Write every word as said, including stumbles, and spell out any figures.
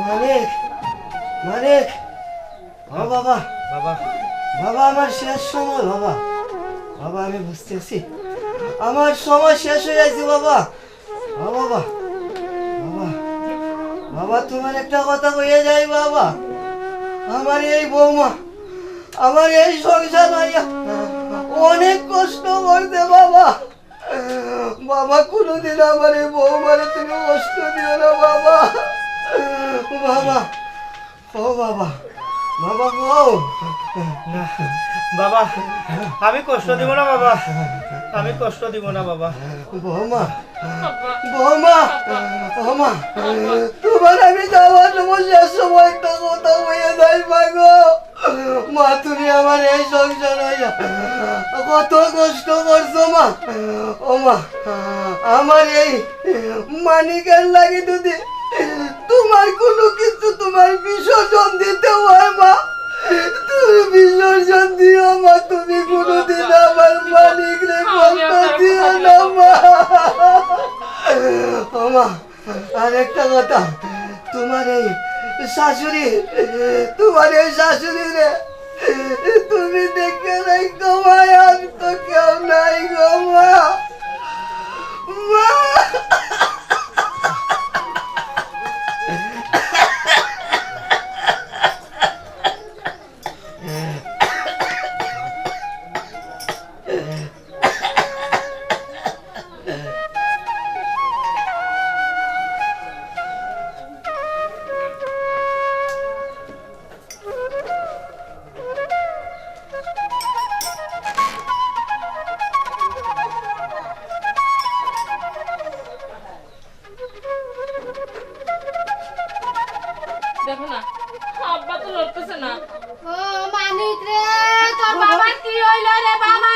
মানিক, মানিক, ও বাবা, বাবা। বাবা, আমার শেষ সময় বাবা। বাবা, আমি বুঝতেছি, আমার সময় শেষ অইয়া আইছে বাবা। ও বাবা, বাবা, বাবা, তুমার একটা কথা কইয়া যাই বাবা। আমার এই বৌমা, আমার এই সংসার অইয়া অনেক কষ্ট করছে বাবা। বাবা, কুনুদিন আমার এই বৌমারে তুমি কষ্ট দিও না বাবা। বাবা, ও বাবা, বাবা গো। না, বাবা, আমি কষ্ট দিব না বাবা, আমি কষ্ট দিব না বাবা। বৌমা, বৌমা, বৌমা, তুমার আমি যাওয়ার সময় শেষ সময় একটা কথা কইয়া যাই মা গো। মা, তুমি আমার এই সংসার অইয়া কত কষ্ট করছো মা। ও মা, আমার এই মানিকের লাগি যদি তুমার কুনু কিছু তুমার বিসর্জন দিতে অয় মা, তুমি বিসর্জন দিও মা, তুমি কুনুদিন আমার মানিকরে কষ্ট দিও না মা। ও মা, আর একটা কথা, তুমার এই শাশুড়ি, তুমার এই শাশুড়িরে তুমি দেখে রাখো মা, আর তো কেউ নাই গো মা। মা। দেখো না, আব্বা তো লড়তেছে না। ও মানিক রে, তোর বাবার কি হইল রে বাবা?